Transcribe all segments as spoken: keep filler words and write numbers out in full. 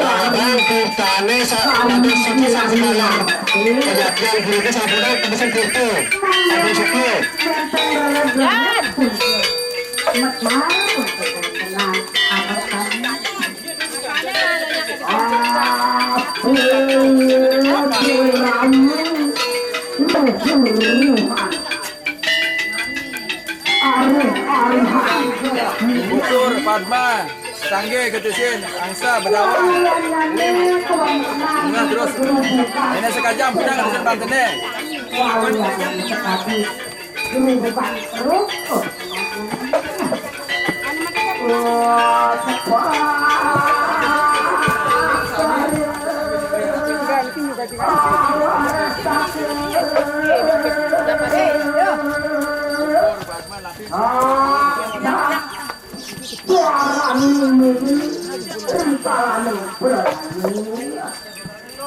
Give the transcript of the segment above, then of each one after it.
Abang, kitane sa-, ada siki sampun dalam. Kejadian berikutnya sampun dalam, pesan foto. Abang Siti. Busur, Padma, Sangge, Ketusin, Angsa, Bedawan. Nah, terus. Ini sekajam, punya Ketusin Bantene.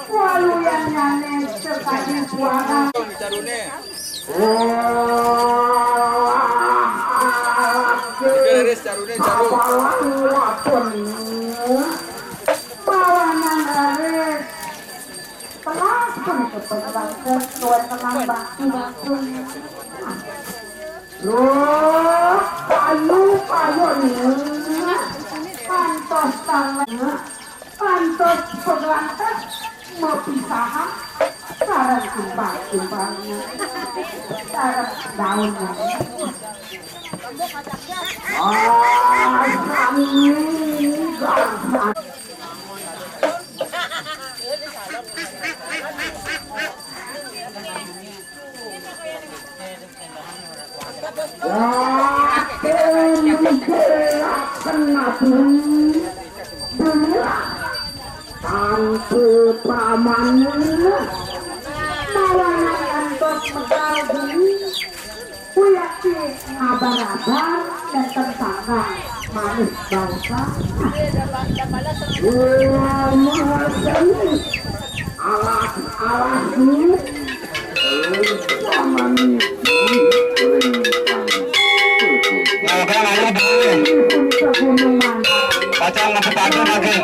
Waluyan nyane sekadi suara. Carune. Oke, Riz, carune, caru. Apalan wapun. Bawanan Riz. Telah pun kepegang ke tuan tenang batu-batu. Loh, payu-payu ni. Pantos tangan. Pantos pegelantes mepisahan sareng kumbang-kumbangnya, sareng daunnya. Ah, sami garsan. Wate menggelaken aturi belah tanpa pamane, malangan antos medal geni, kuyakti ngabar-abar nenten sanggang manis bangsa. Wah, mahaseni. Alas, alas, nih. Zaman niki ring pang. Nah, kan ayo dulu nih. Pacang ngepetato lagi.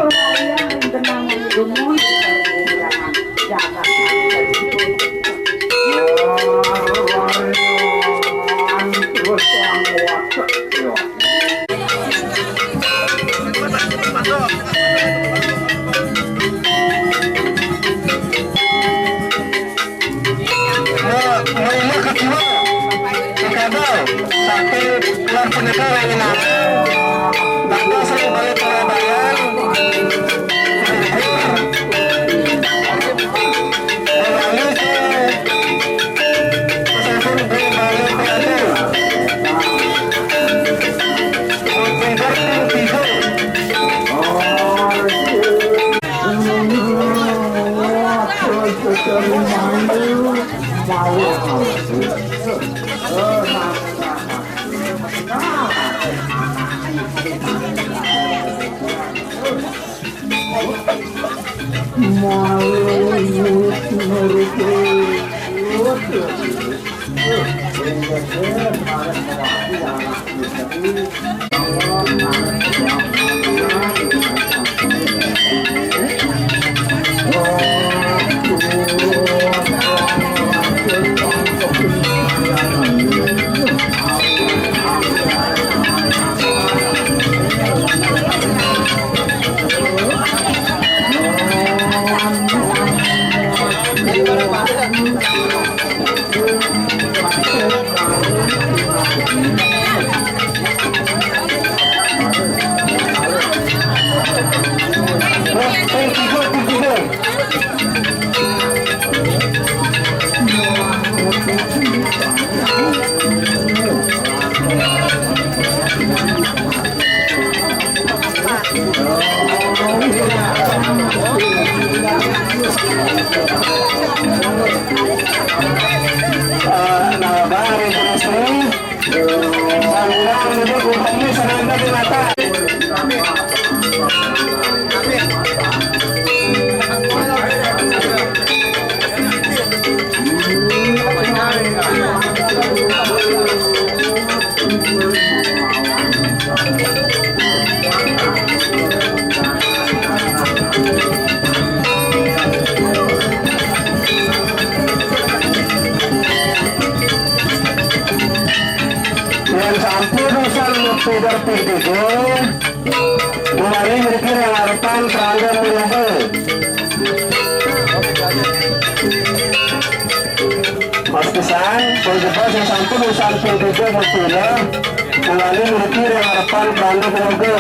Mo-, moima kakiwa, kakadal, saking lan punika wenginan, dados ring Balé Pelabayan, Lali ke Pesampun ring Balé Pelabayan. Pingkar ping tiga. Eh, nah, bari terus, eh. Sambil duduk, umpannya sambil duduk di mata. Yén sampun usan P D P D G, mulai mriki ring arepan Prangga Murangga. Mas pisan, pun jebos sing sampun usan P D P D G mestine, mulai mriki ring arepan Prangga Murangga.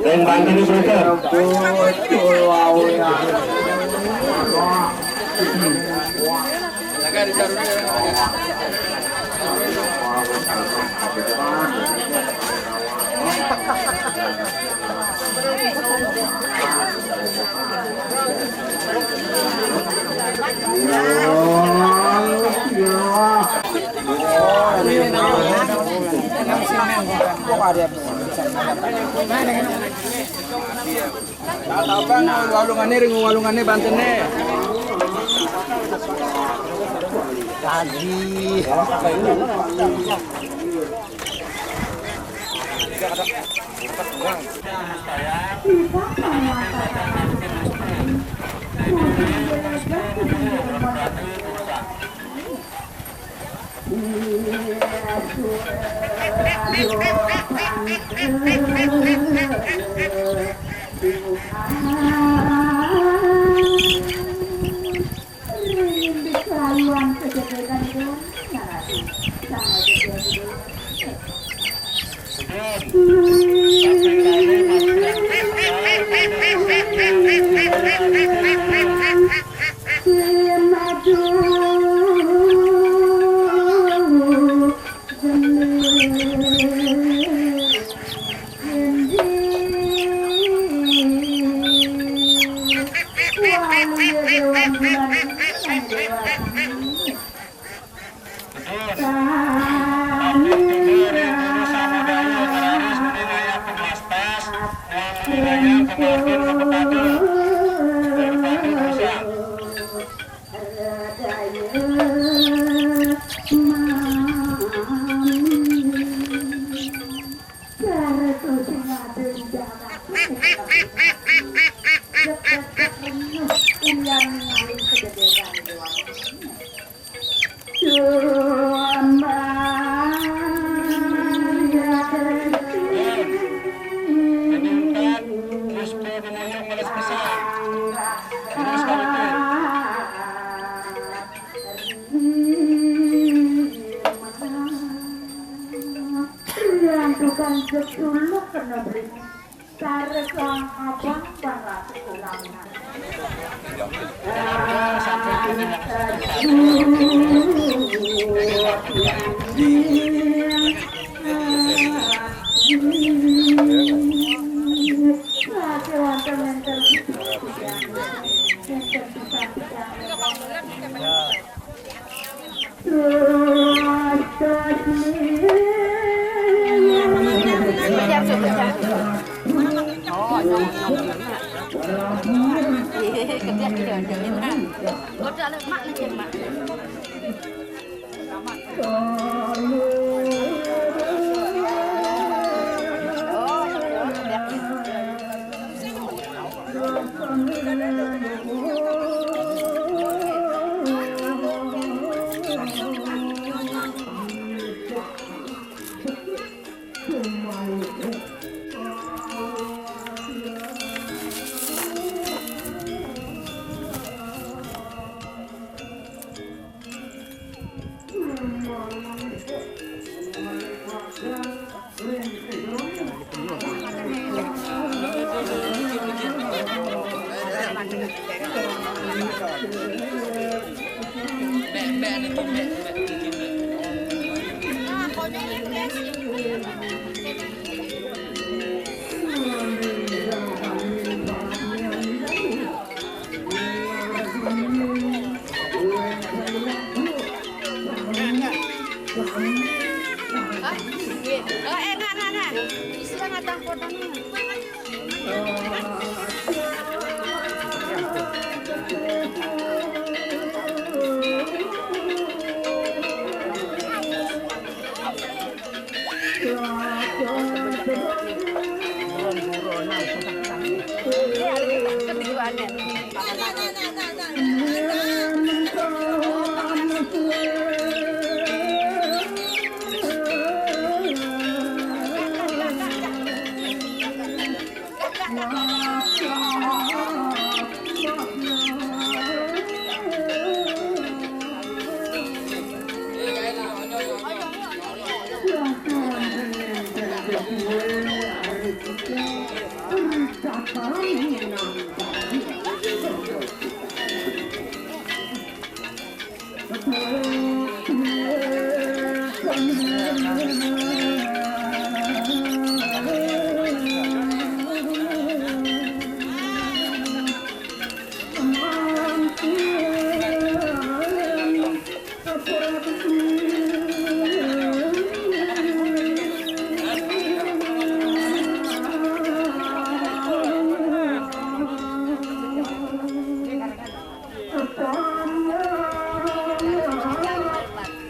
Yang bantu nih, Bro. Abang, walungane ring walungane bantene. Lagi. Rindu kelaluan kejegegan itu, nah, sama juga. Tukang jesuluk kena beri. Cara abang barang sekolah. Lagi wonten menter. Menter bisa.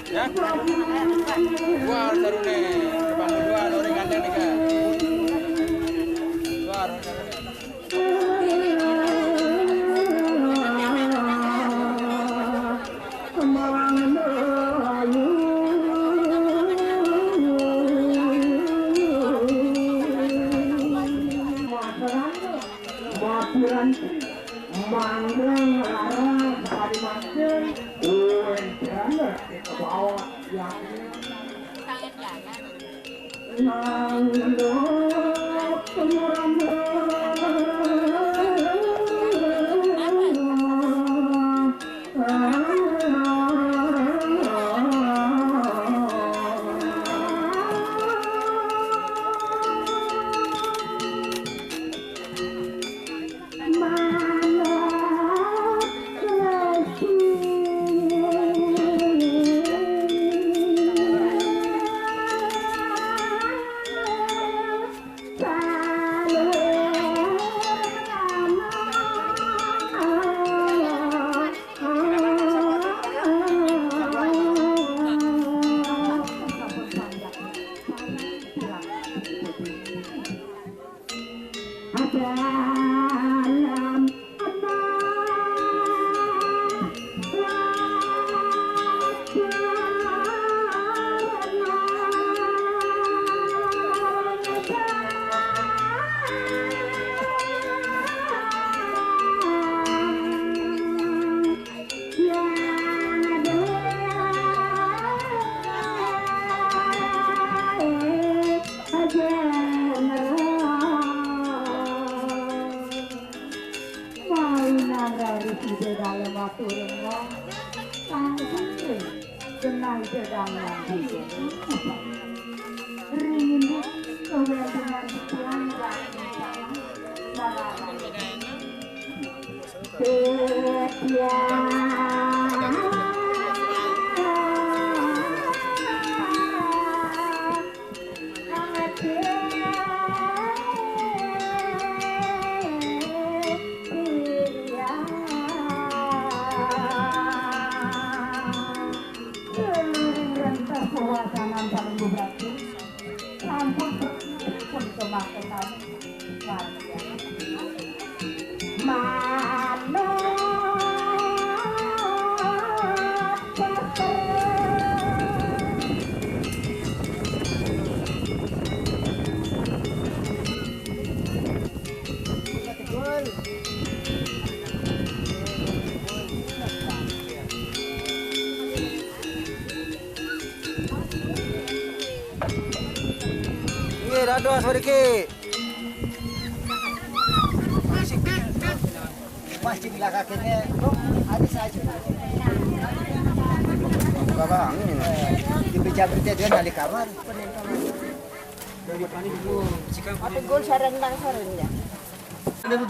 Ya. Wah, seru nih. Depan berdua, lori ganteng nih, Kak. Wah, seru nih. Maturan, mangga, ngarang, sekali mangga, uwen, jalan, kita bawa, ya. Malinan rari sida dalem aturna, kang sentring genah ida dang nganti. Ring indik kawentenan titiang. Seluruh rentah suasanan paling berbakti. Sampun pun kemaketan. Manut Nggih, dados mriki. Wah, cing lakakene, kok ada saja. Bapak angin. Di meja kerja dia nali kamar. Tapi gol sareng nang sareng ya. Patut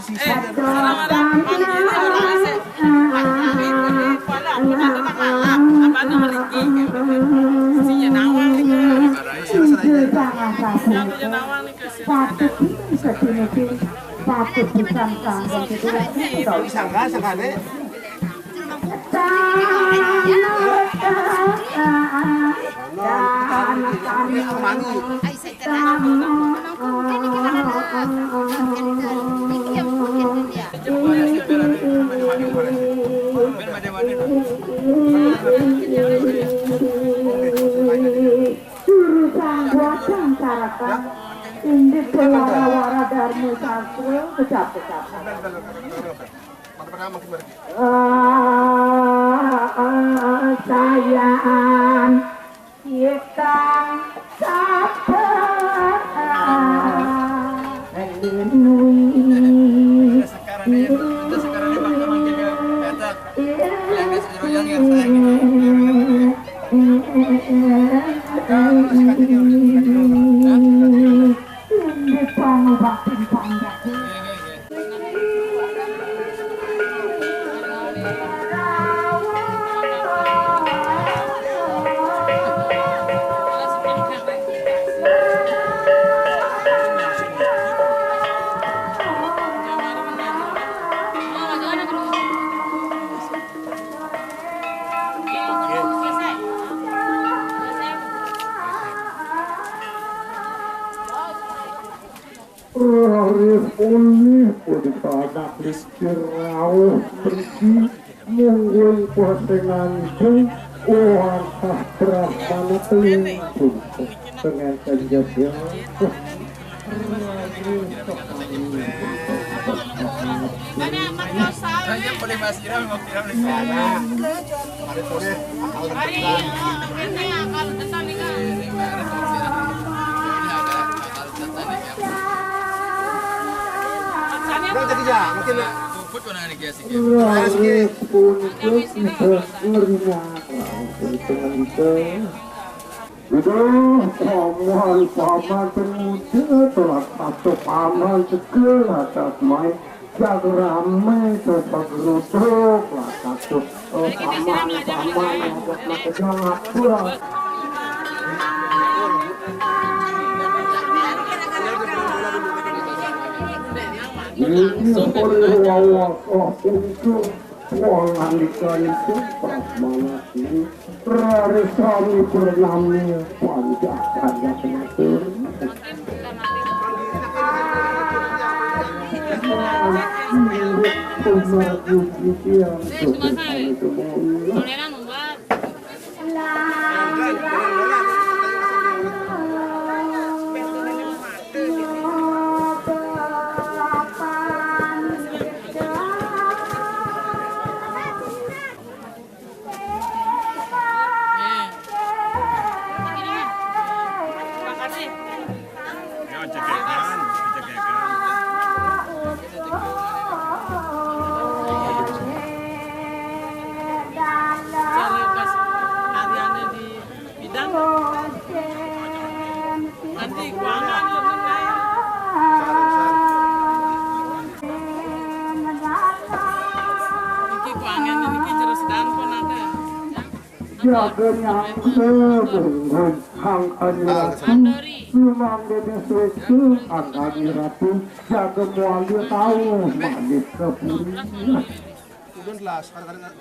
bisa sangkan. Sangkan, sangkan. Jurusan Bojong Sarakan, indik Wara-wara Dharma Sastra, kecap-kecap. Sayang kita sapa linui. Indik pangubaktin panggaku. Raris ulih pun panak listir rauh mriki, mungguing pasengan jeng, wantah prasmanan telingkung penganten jebul. Saya boleh Mas Iram, Mas Iram di sana. Hari boleh akal depan. Udah jadi ya, makin ya. Laris punika kita ngerina. Duh, paman, paman pemuda, telah satu paman seger atas main. Yang rame tuh pagrutuk, lah satu, oh, paman, paman, ngajak mata ngapura. Ini oleh wawa, oh, untuk pengandikan itu, pas malam ini, rare sami bernama panjak, panjak matur. Ya, cekekan, cekekan. Kalau pas hariannya di bidang, nanti kuangan lu kan, Nay. Niki kuangan, niki terus dan pun ada. Jaga nyangka bungkung hang anjir ratu, memang dene suci hang anjir ratu, jaga muali tahu magit ke puri. Udah jelas, kadang-kadang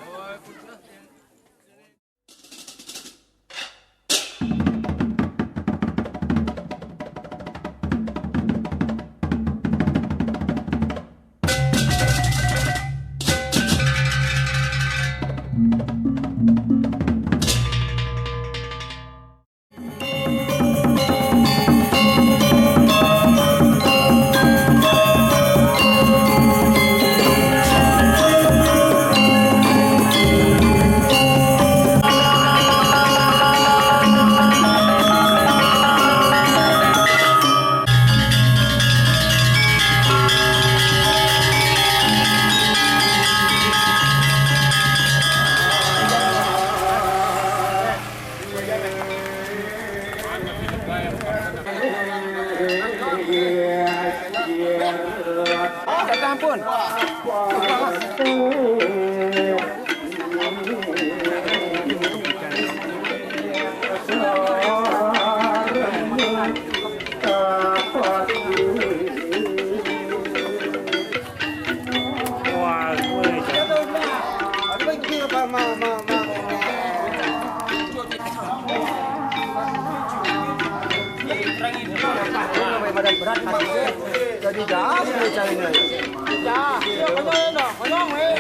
Jadi jauh nih carinya. Ya, iya, konyol, konyol, eh.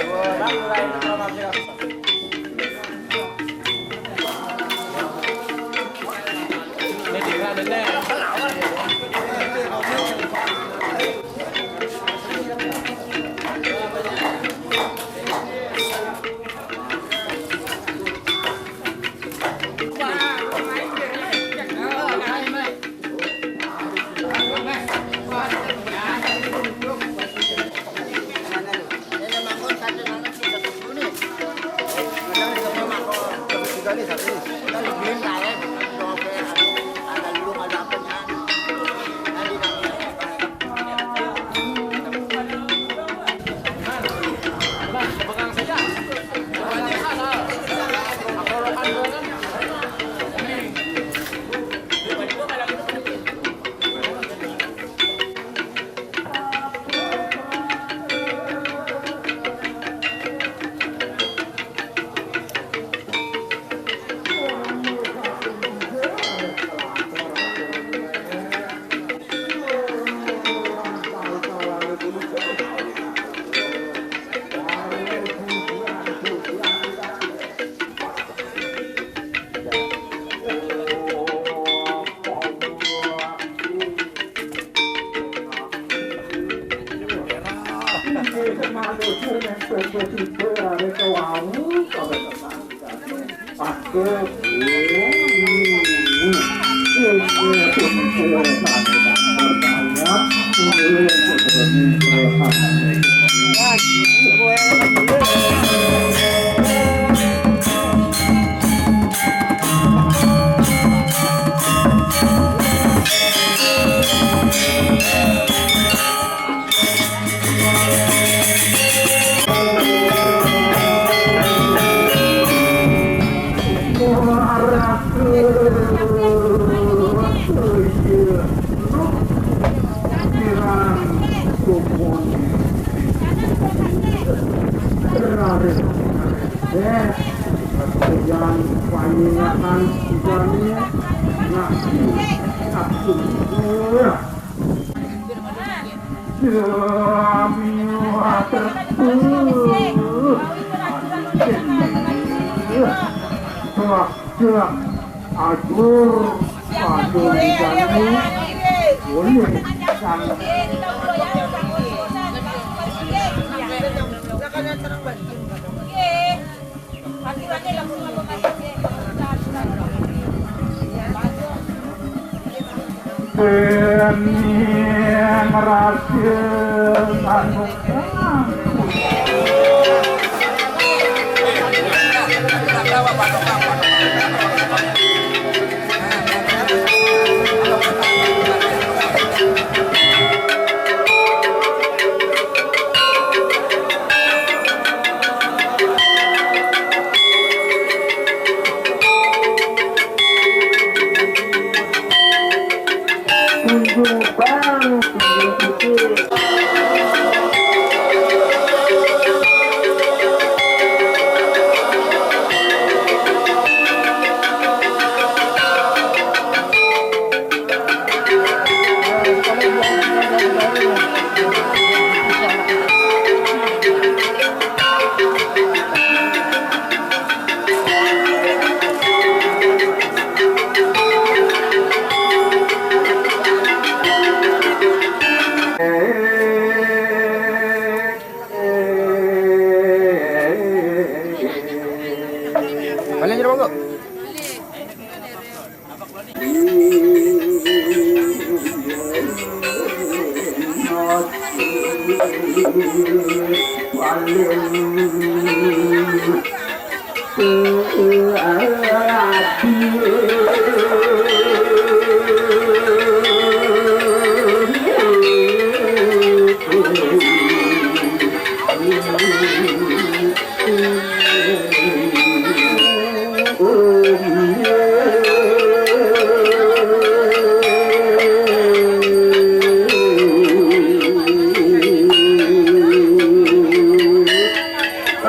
Wah, wah, ajur, ajur, jani, boleh, sang. Déning raja manuk. Tunjung bang, tunjung putih. Balik je, Bang.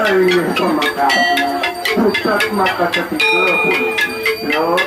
Ayo, pamekasna. Putat maka ketiga pun. Yo.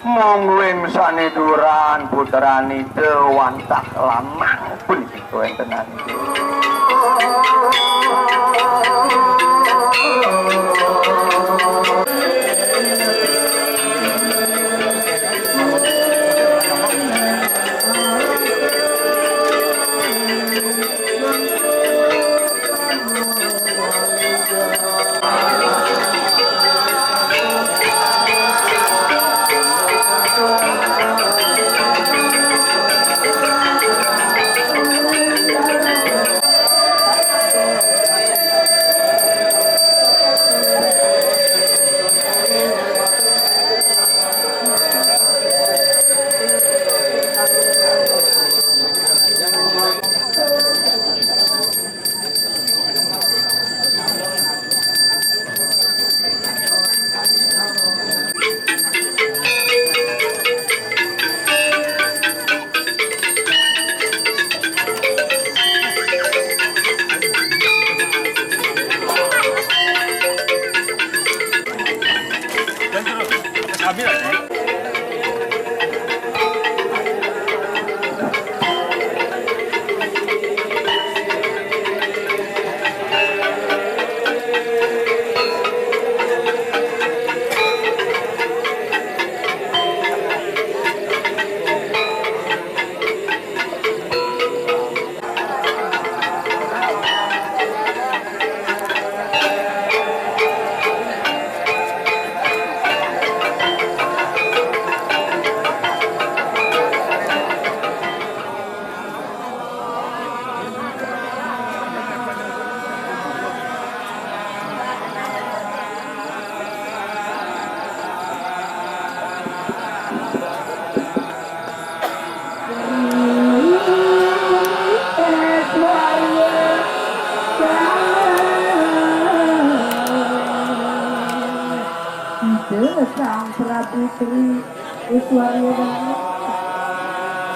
Monggo ing sané duran putrani déwantah lanang puniki kawéntenan.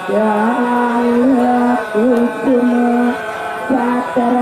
Ya Allah, Gusti Putra.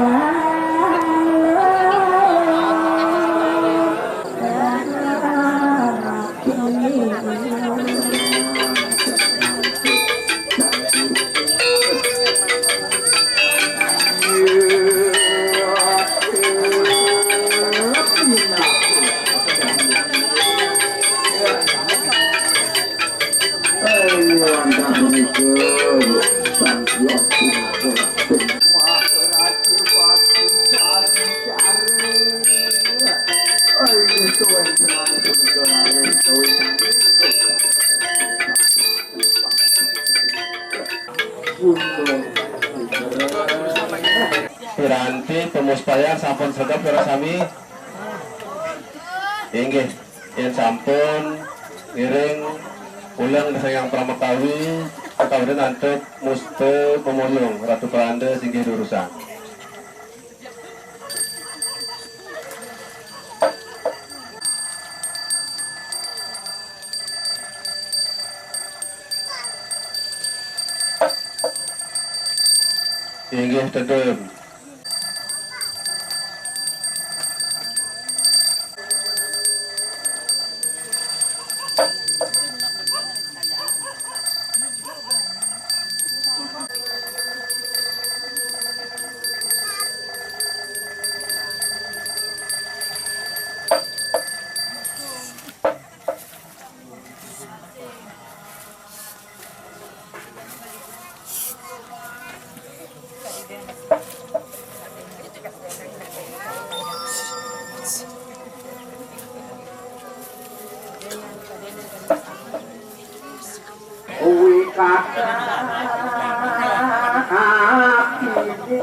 Piranti pemuspayan sampun sedep, para sami. Inggih, yen sampun ngiring uleng Sang Hyang Pramakawi, kawitan antuk musta pemulung Ratu Pranda singgih durusang. Inggih tedun. Kuwi kakak ati.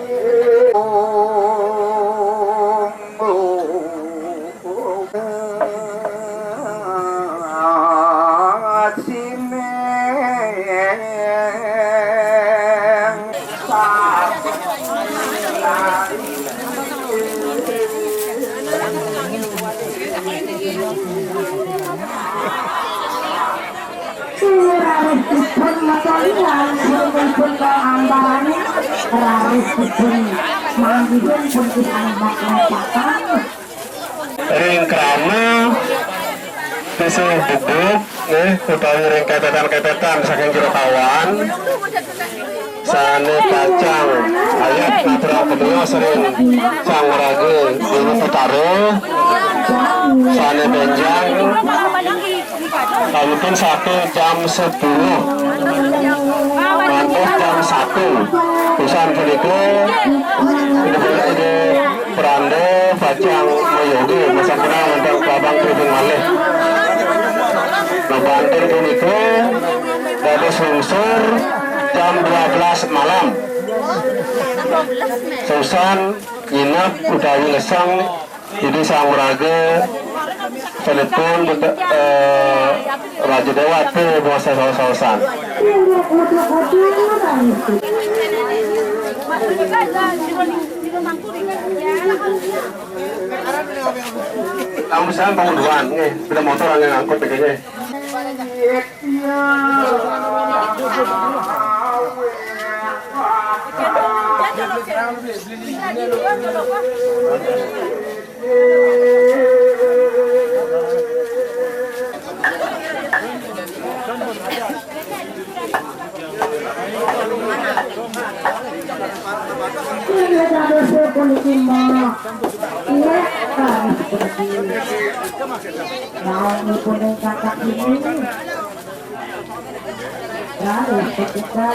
Raris dipun mecoli, raris dipun ambarani, raris dipun manggihing pun pisan bak lepakan. Ring krama sisih bubuk, nggih, utawi ring ketetan-ketetan saking jero kawan, sane pacang ayat ngaturang pemios ring Sang Raga Dewa Betara, sane benjang kawitun saking jam sepuluh ngantos jam satu. Usan punika, Ida Pranda pacang mayoga masampurna wonten kelabang kerubung malih. Mabantun punika dados lungsur jam dua belas malam. Usan nginep utawi leseng Ida Sang Maraga, sanesipun, eh, Raja Dewata bangsa saos-saosan. Lamun saya bangun duluan, nggih, sepeda motor angin angkut begini. Naon ipun kakak ini? Raris ketika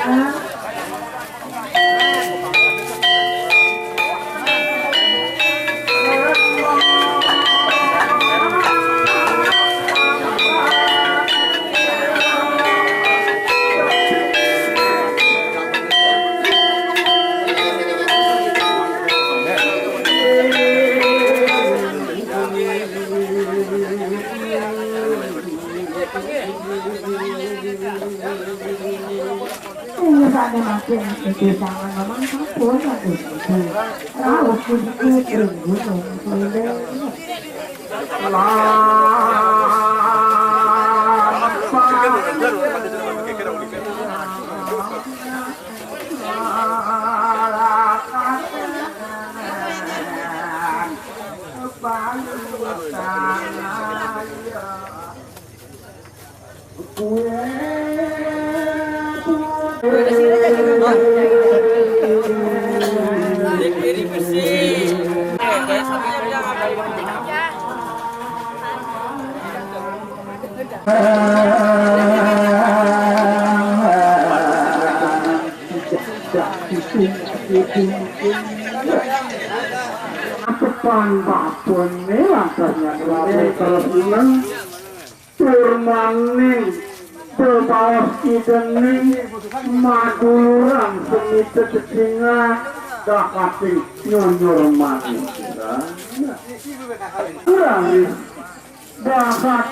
Iya, pada makin itu jangan memang sampun, Pak Gusti. Rauh sedikit ring gunung Sundeng. Lampah. Atepan bapun ne lantasnya terus menang. Turmaning bebaos idening maduluran semi tetecingan dakating nyunyur manis. Kurang bakat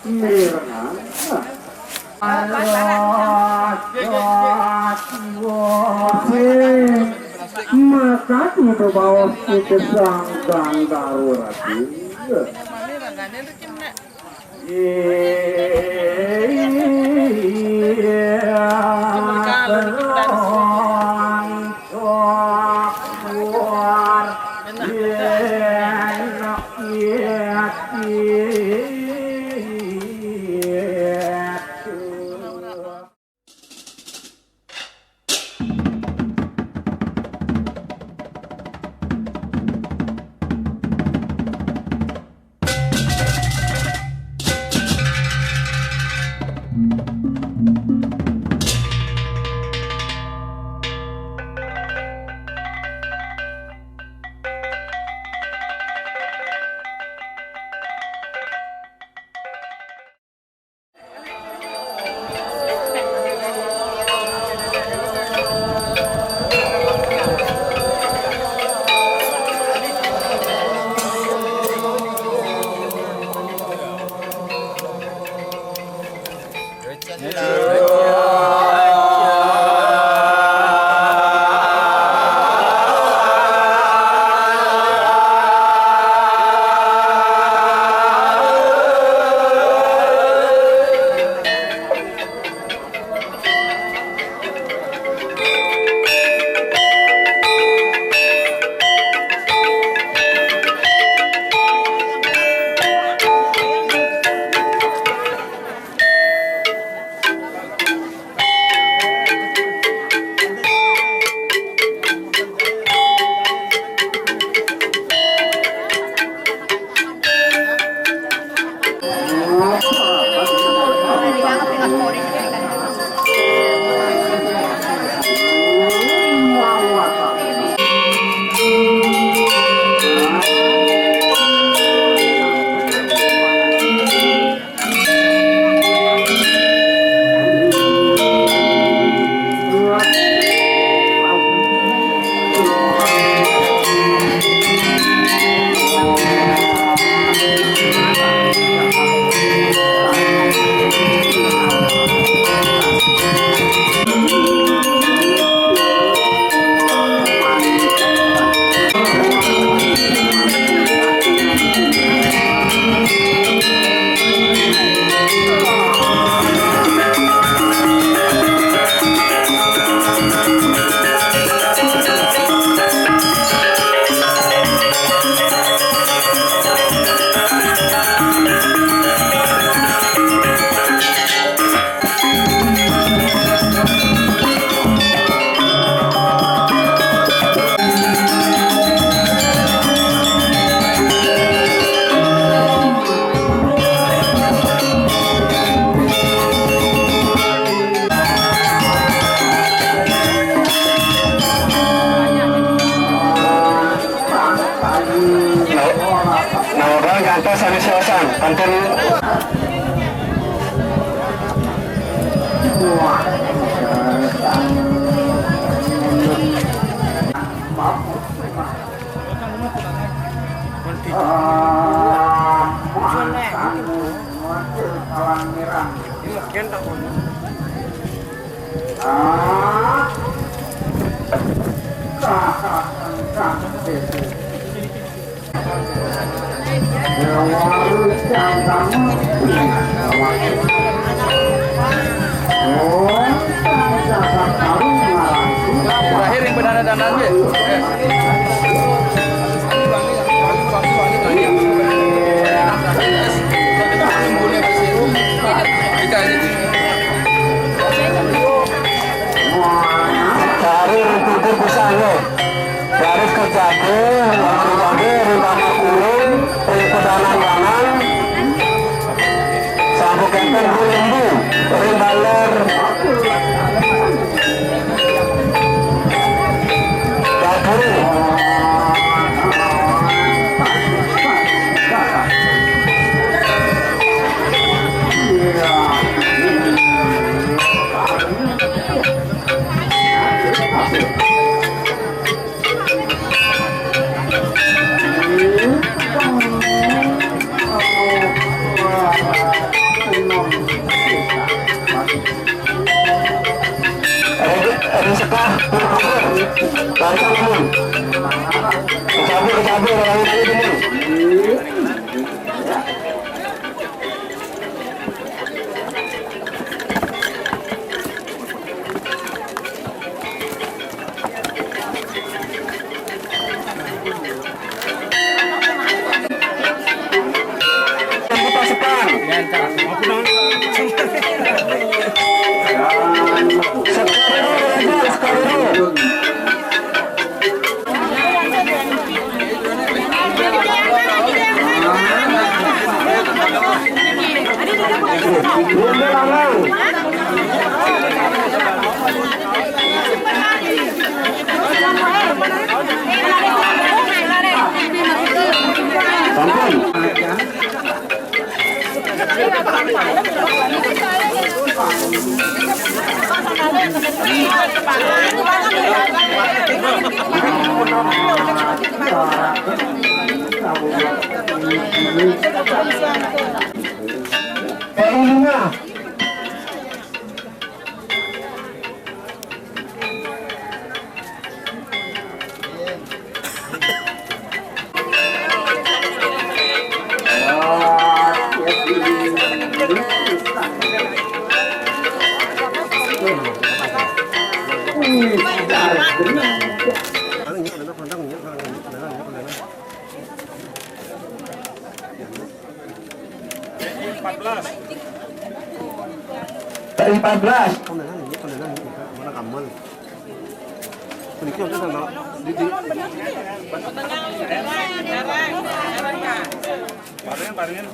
mirna. Sing mekati bebaos ide sang Kang Darurat. Nah, orang gantos anu siosan, pantun. Terakhir yang benar-benar aja. Oke, oke, ring kamar kurung, ring pedanan lanang, sampun kenten ring lembu, ring baler. Dapur. Ada sekah, ada sekah. Lari sama, Mun. Kecabut, kecabut, lari, lari, Mun. Pasukan. Sekarang, sekarang. Sampun. Empat belas. Dari empat belas. Mana kamal? Puniki wonten tanggal di, di. Barengan, barengan.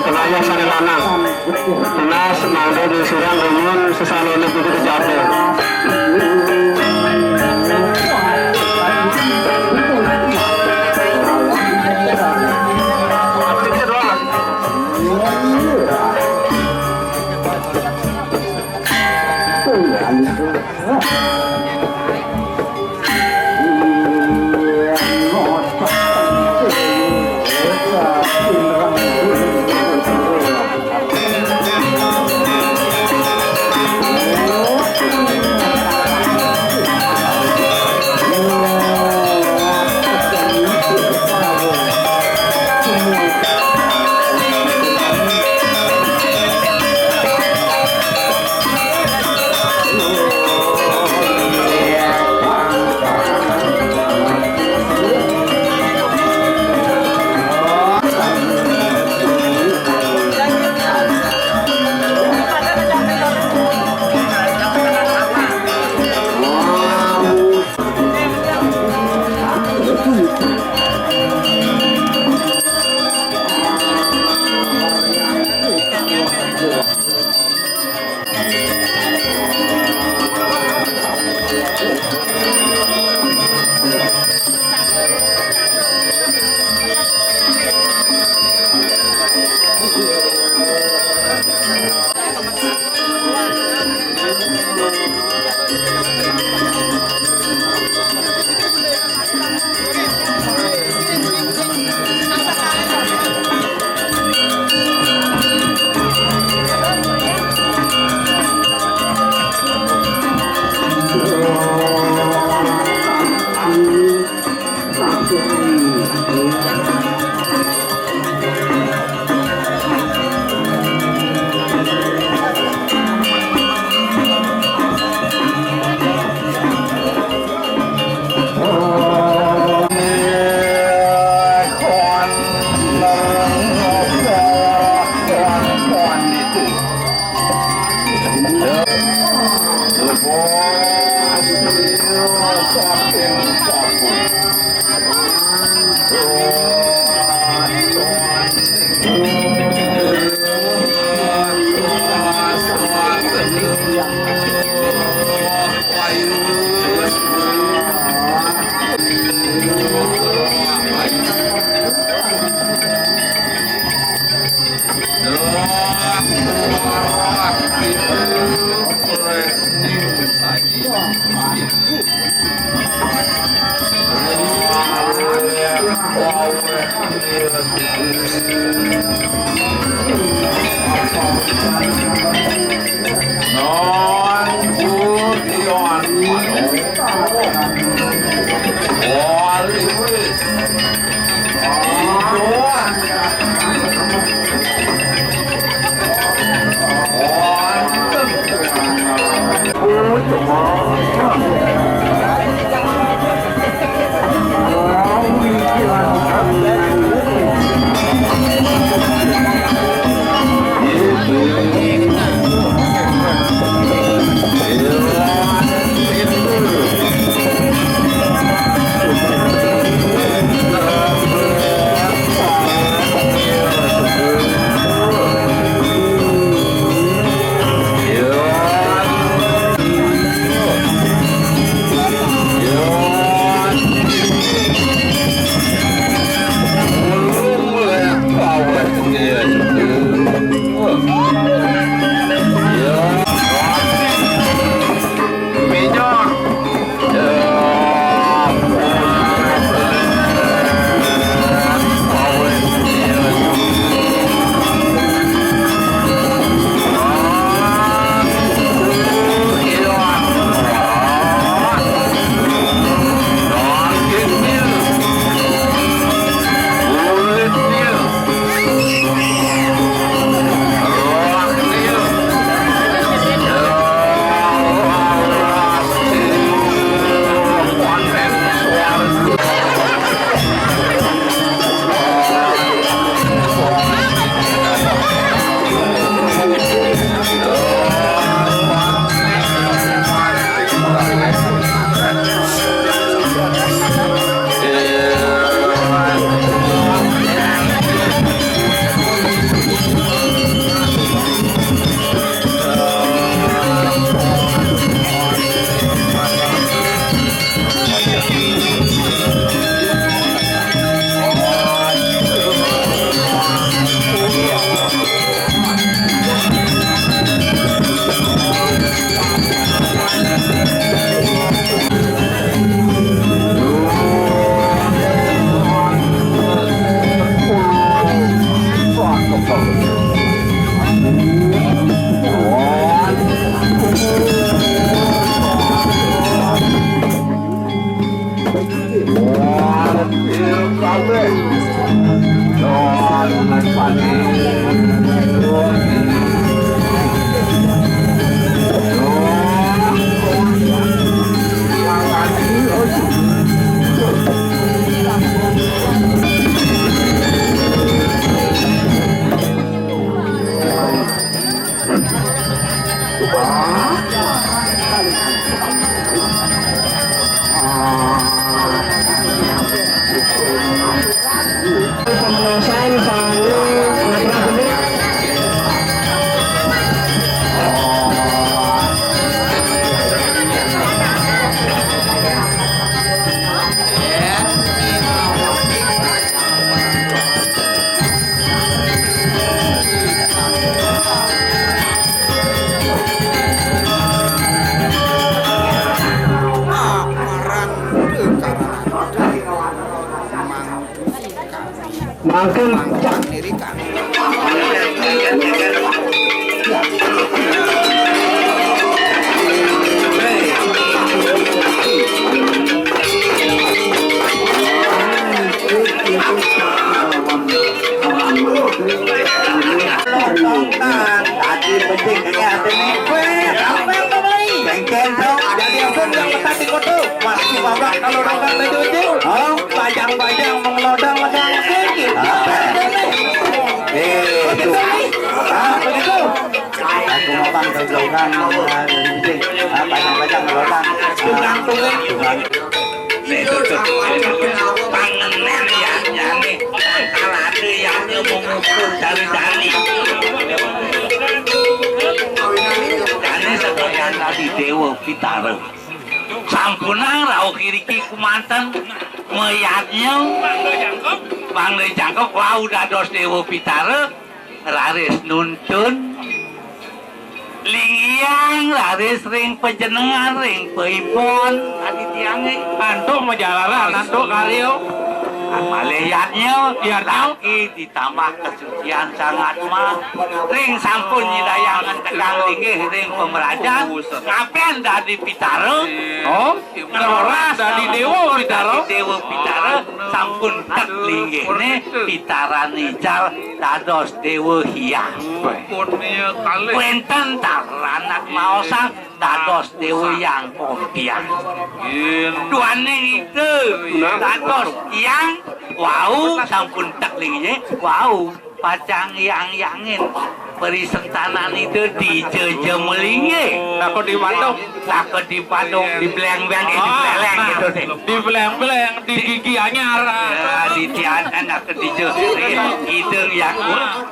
Penayah sare lanang. Tunas mangda di surang rumun sesaloné kudu kejabe. Mangkin Tadi penting ini hati ini. Weh, apa yang mau beli? Bengkel dong, ada dia pun yang betah di koto. Masih babak kalau orang baju itu. Oh, bajang-bajang mengelodang macam apa gitu. Eh, itu. Ah, begitu. Aku mau bang kejauhan, ah, bajang-bajang mengelodang. Ah, pangenan ya, jani. Kalau ada yang mau ngukur cari-cari. Jani sebagian tadi Dewa Pitara. Sampunang rauh kiriki kumanten mayadnya. Mangda jangkep, wau dados Dewa Pitara, raris nuntun. Linggiang raris ring pajenengan, ring paibon, adi tiange. Antuk majalaran, antuk karya. Malih yadnya, yadnya. Lagi ditambah kesucian sangat mah. Ring sampun nyidayang ngentegang linggih ring pamrajan. Ngapen dadi pitara? Oh, ngeroras dadi dewa pitara? Dadi dewa pitara, sampun tek linggihne, pitara nical dados dewa hyang. Wenten taler anak maosang dados dewa hyang kompiang. Duaning ida dados hyang wau sampun tek linggihne, wau pacang hyang-hyangin. Parisentanan ida dija ja malinggih. Takut di Bandung. Takut di Bandung, di Bleng-bleng, eh, di Bleleng gitu deh. Di Bleng-bleng, di gigi anyar. Ya, di Tian, enak ke dija. Ida yang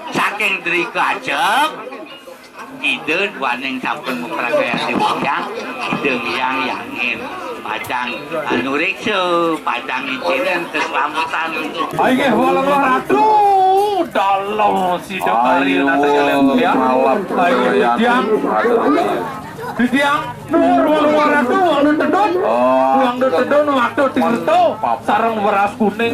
saking Dri Kacep, ida duaning sampun mapragaya dewasa, ida yang yangin. Pacang, anu, riksa, pacang ngicinin keselamatan. Inggih, Walang Ratu, dalem sida kari. Ayo, nata kalian, ya. Malap. Ayo, kalian. Tiang. Aduh. Titiang nuwun Walang Ratu, Walang Tedun. Oh. Walang Tedun, Walang Tirta, sareng Weras Kuning.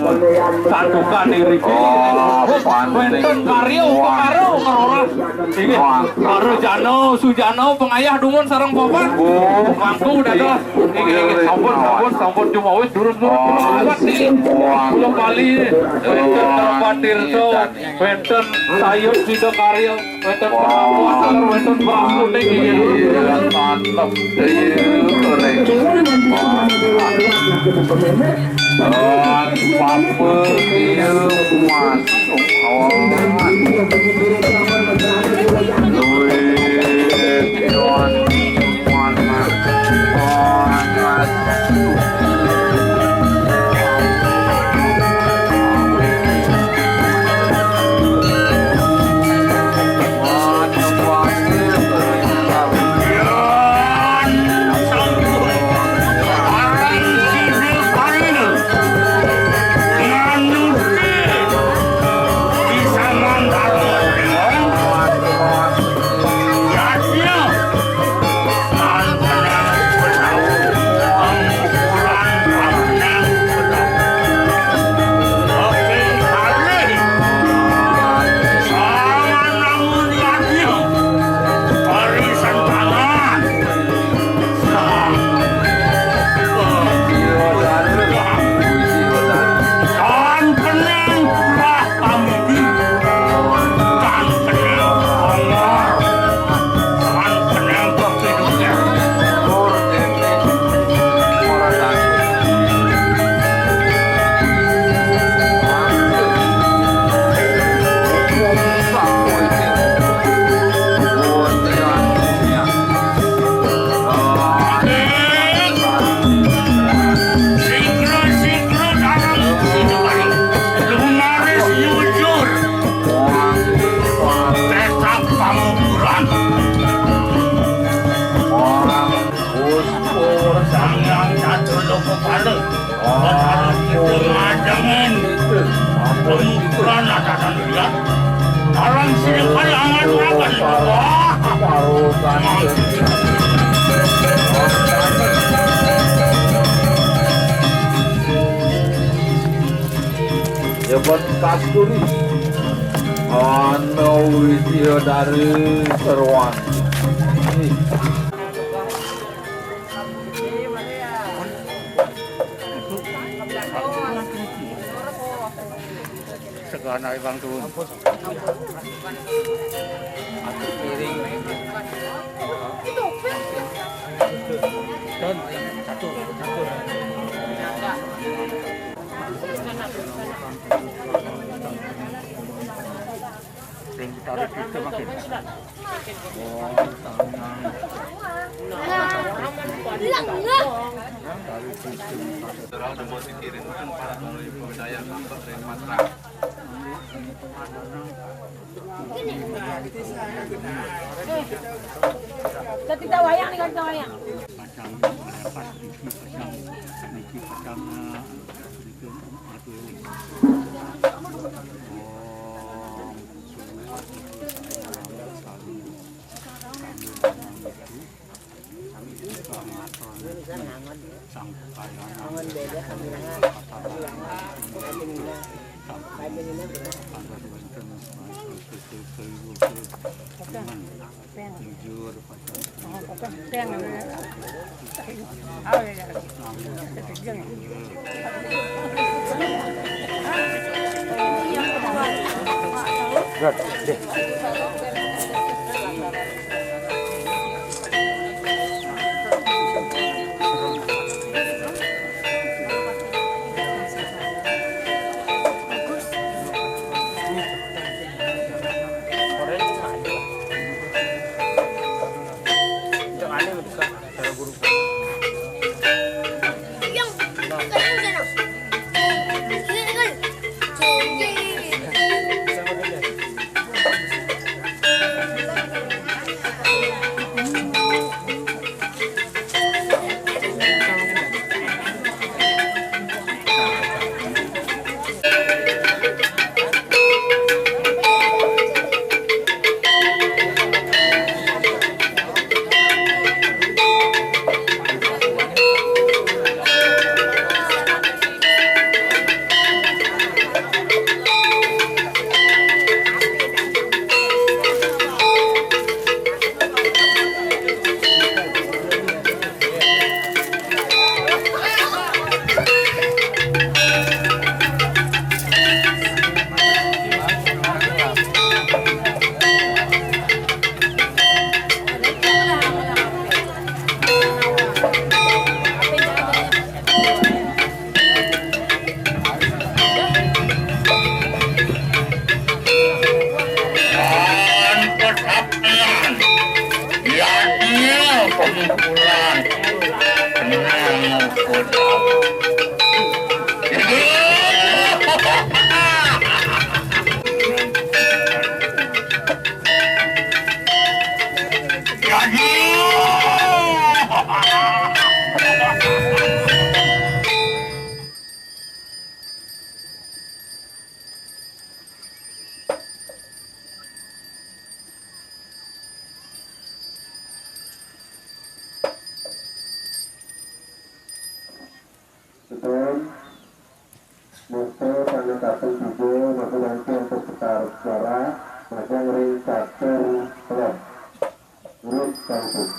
Santukan iriki. Oh, wenten karya upakara ngeroras. Inggih. Wah. Para jana, sujana, pangayah dumun sareng papan. Oh. Mangku dados. Inggih, inggih. Sampun, sampun, sampun, cuma wis durus-durus. Oh. Kuat niki. Wah. Kula Bali. Wenten Bapak Tirta. Wenten sayup sida karya, wenten pengakuan, wenten perahu ning. Iya, mantep. Iya, keren. Wah. Papa, iya, masuk. Oh. Duit, Tuhan. Ampun. Ampun. Ukuran atasan lihat. Dalam sini kalangan apa nih? Wah. Jabat kasturi. Ana widya dari seruan. Segana Bang Tuun. Satu piring. Satu, satu. Sing ditarik itu makin. Oh, tangan. Saudara udah mau dikirim kan para pembudidaya tambak dari Matra. Kita wayang nih, kita wayang. Pasang, pasang, pasang, pasang, pasang, Yadnya pengumpulan. Tenang, Kodam. Jadi. Setuhun, mustu sané kaping tiga, maka nanti untuk sekarang suara, maka ring catur kelom. Urut kampung.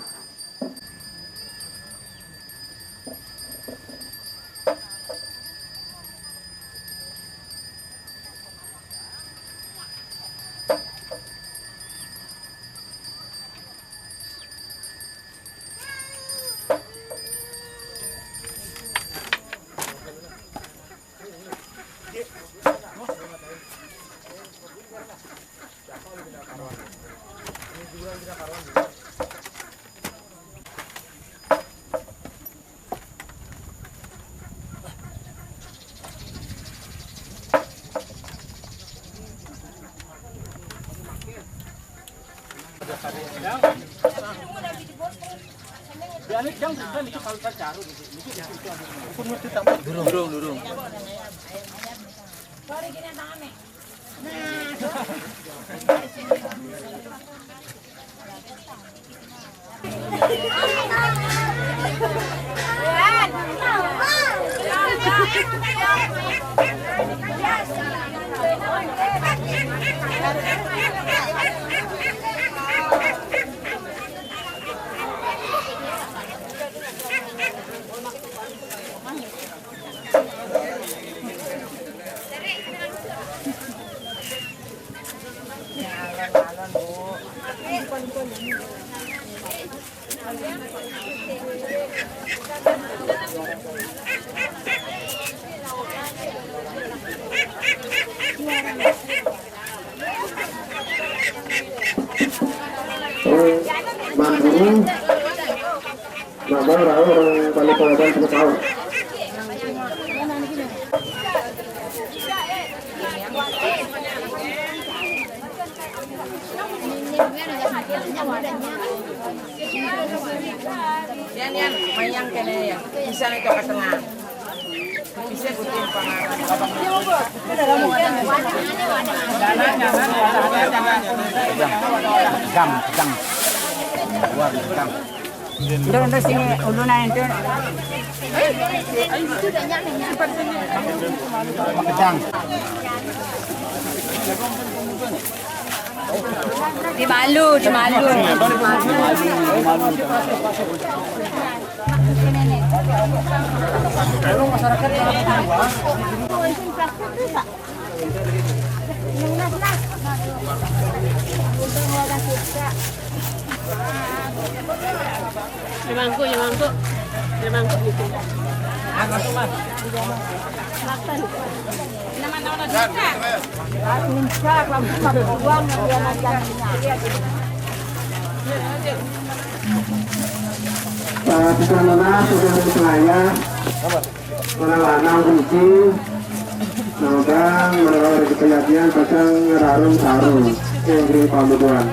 Durung, durung. Mandiri. Maka orang balik pengadilan sepuluh tahun. Yan, yan, mayang kene ya. Bisa nih ke tengah. Bisa ikutin pangaran. Pegang, pegang. Luar pegang. Itu, itu sini ulunan itu. Pegang. Di malu, di malu. Limangku, limangku. Limangku gitu. Makan. Nama-nama. Nah, di sana sudah berupaya. Orang lanang kunci, nodang, menolak dari penyajian, pasang rarung sarung, yang beri pamuduan.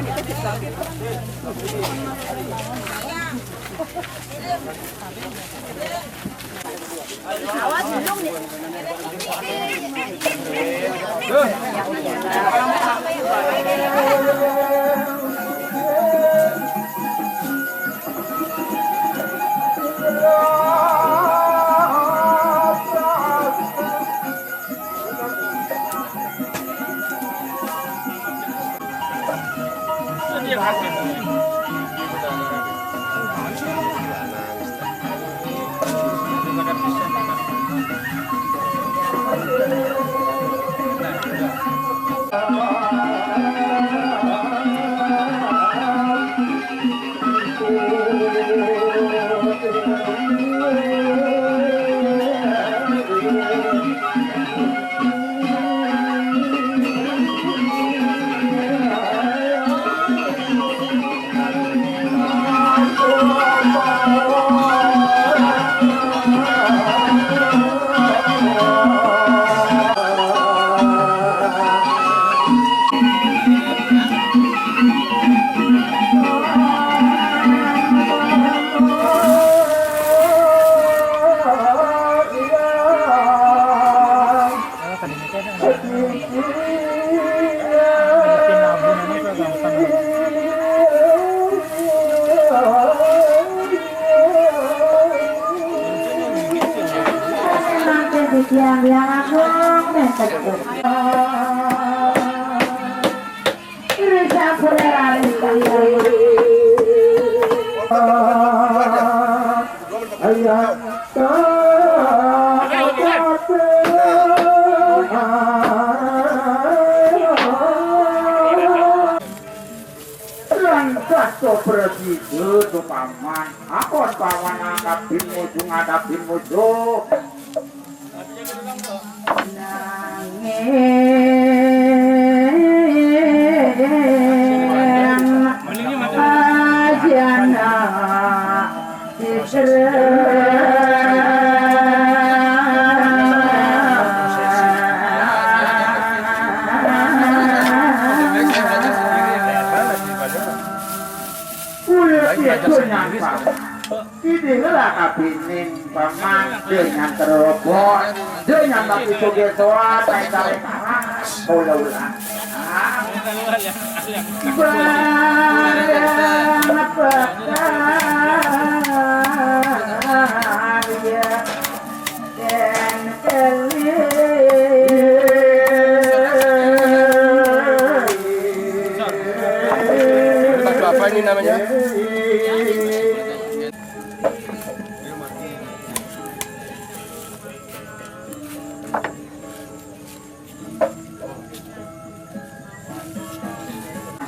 Lan kato prasida to paman, apon paman ngadapin musuh, ngadapin musuh. Nanging ajana Isra. Kula piye nyangka. Ini lah kabining paman, dia nyantar robot, dia nyantar itu dia soal, naik tarik tangan, ulah-ulah. Barang apa kaya. Apa ini namanya?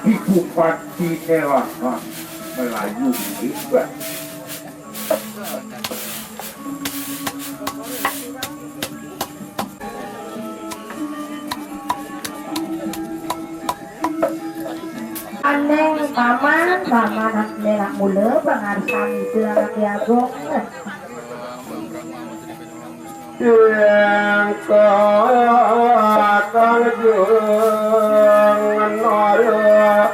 Di Bupati Nelahan Melayu hebat. Aneng paman, paman, anak mula pangarsan itu anak jagung. Yang kakang jeung Narapati.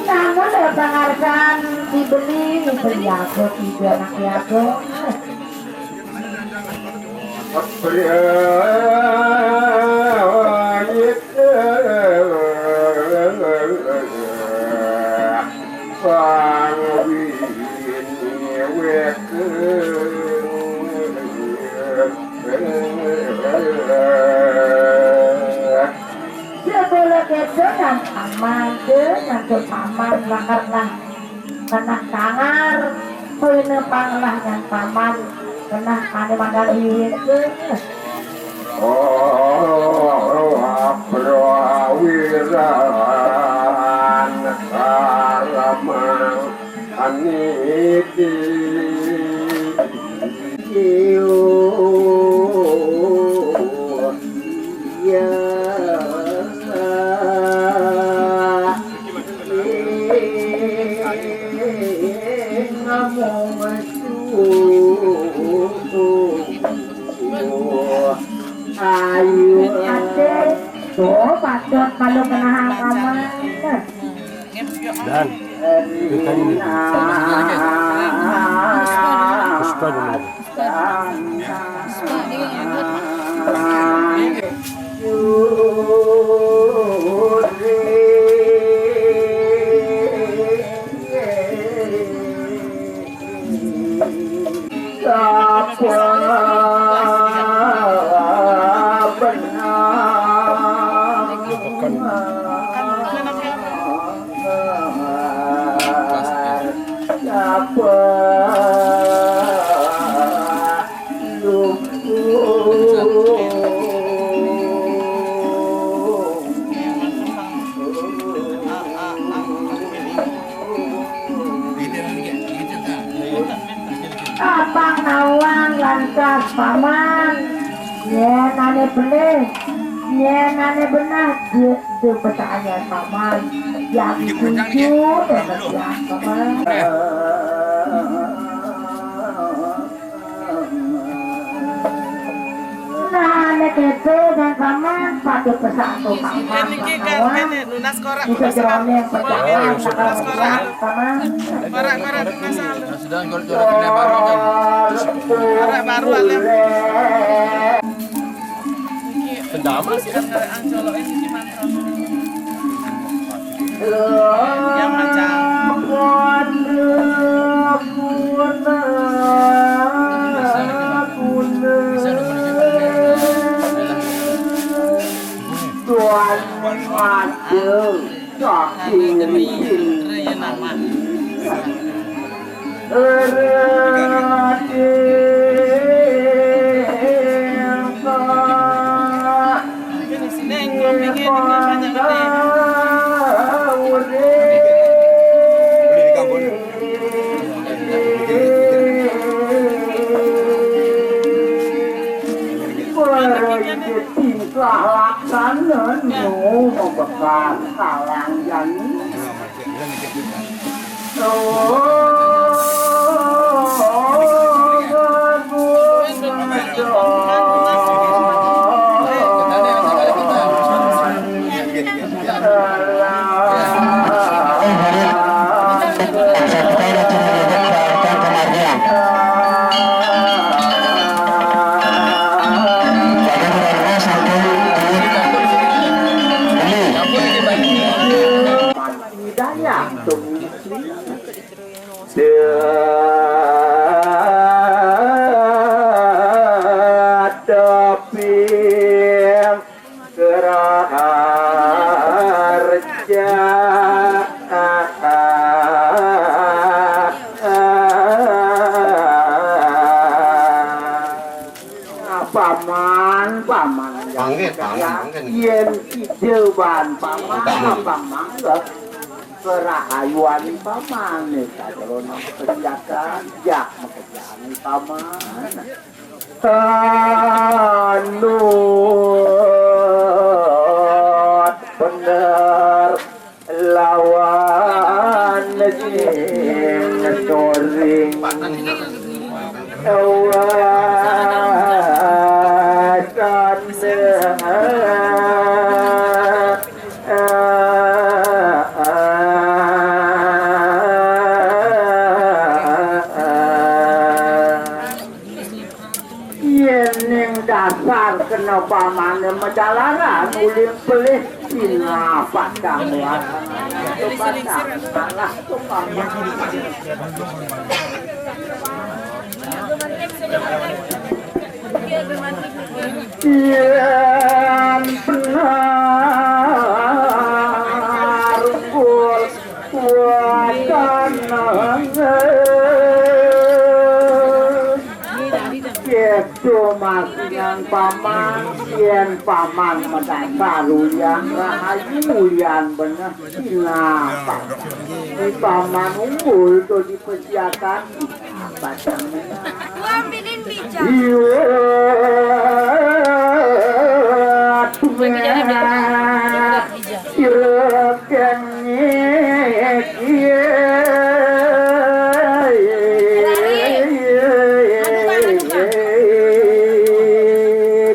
Namun pangarsan dibeli, beli aku tiga anak aku. Dia boleh kedo dan paman, dia ngantuk paman, bakar lah. Kenah kangar, kuwi nepang lah nyan paman, kenah kane mandang iwit. Oh, aprawiran karamang aniti. Iya. Ayo, ate. Tuh, patut kalau kena hamaman. Dan kita ini. Puspa dulu. Abang nawang lantas paman. Yen ane bener, yen ane benah, dia, dia percaya paman. Yang setuju, dia percaya paman. Nah, nek itu dan paman, pada pesatu paman. Niki kan kene nunas korak, bisa nunas korak. Jerone yang percaya, nunas korak. Paman. Korak, korak, nunas korak. Sudah, kalau coret kena baru kan. Korak baru, alam. Niki. Sedamas. Sekarang ada angcolo ini gimana? Yang macam. Tuan Raja. Kaki ngerikin. Tingkah laksana nu membekal kalang jani. Teteping Raharja. Paman, paman, panggih, paman, panggih. Yén sida baan paman, paman, kerahayoan paman, nih, sajeroning kegiatan, jak makejani paman. Anut bener lawan sing soring. Awasan. Yén ning dasar kena pamané majalaran, ulih pelih pinapat kamu. Malah tuh paman. Yén benar unggul kuatan. Kéto masingan paman, yén paman madasar ulian rahayu, ulian beneh, sinah paman. Di paman unggul to dipesiakan. Iya,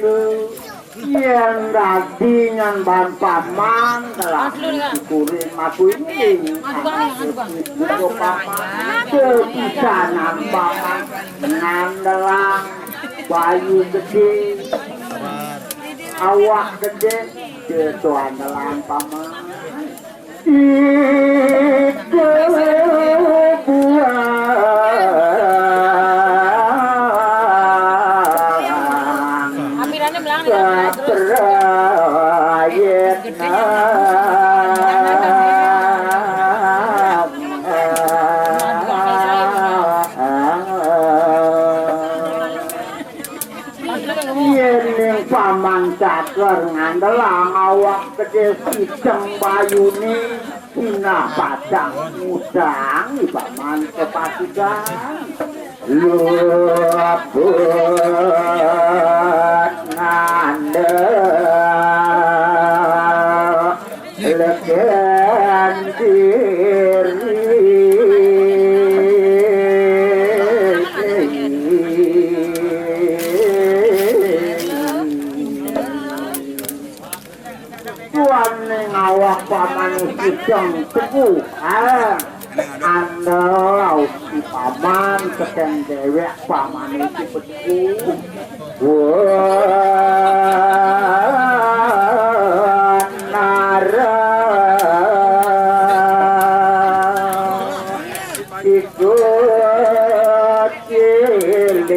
tuh. Yén dadi ngan baan paman telah syukurin matu ini. Buka paman, kepisanan paman, ngandelang bayu gedé, awak gedé, kéto andelang paman. Itu buang. Ampirannya melangkah. Gede. Yén ning paman cager ngandelang awak gedé, sideng bayuné, sinah padang ngudang, di paman kepatigan. Luput ngandel legen diri. Tuan ning awak paman sideng teguh, ah, andel aus di paman, tekén déwék paman iki bedu. Wah, nara. Ikut cilik.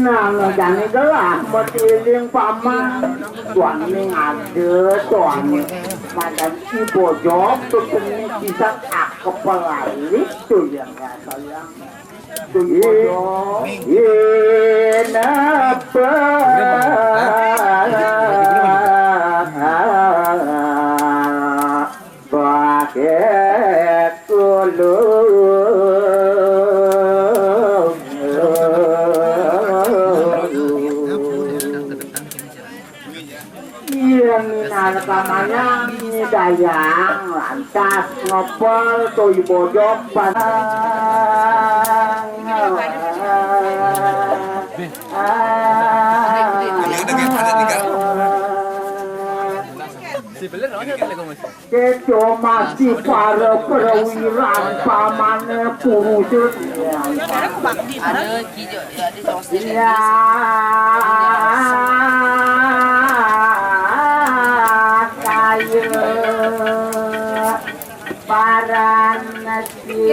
Nah, jani gelah matiling paman. Tuan ning ada, tuan ning. Madan si bojok, tuh seni bisa akep pelalik tuh yang rasa yang. Yen apa bakek tulung. Yén minangka mayang nyidayang lantas ngepel to i bojok pan. Bener, oh, ada Telekomasi. Keto masih para perwira pamane kurusut. Ada kijo, ya, ada cowok sendiri. Ya, kaya para nasi.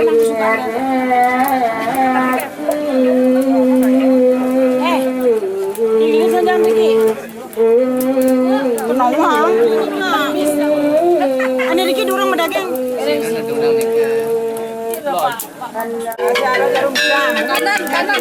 Eh, ini sendal, Miki. Kenapa? Ane dikit orang medagang. Kanan, kanan.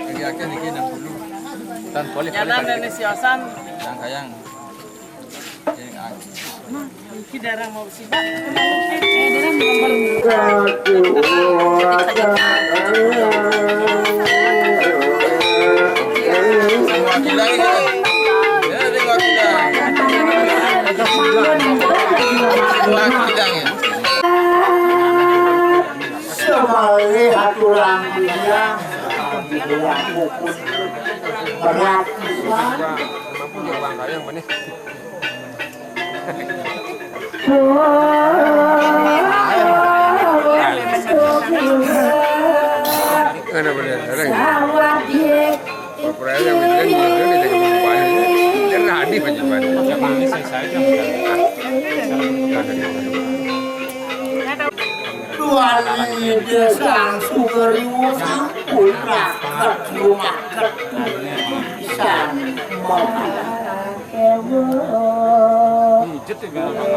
Niki akeh niki enam puluh. Tan boleh, boleh. Nyata Indonesia san. Yang sayang. Ini akeh. Iki darah mau sibak. Semua gila ini. Ya, semua gila. Semua gila ini. Sebalik aturan dia, berat. Ada benar, ada. Sawah dia. Perayaan yang bikin gimana dia jadi banyak. Dia nggak hadir aja, Pak. Siapa ini saya, saya kan bukan. Tuan Ida Sang Sugriwa sampun raket rumah ketulisan. Pijet ya, gampang.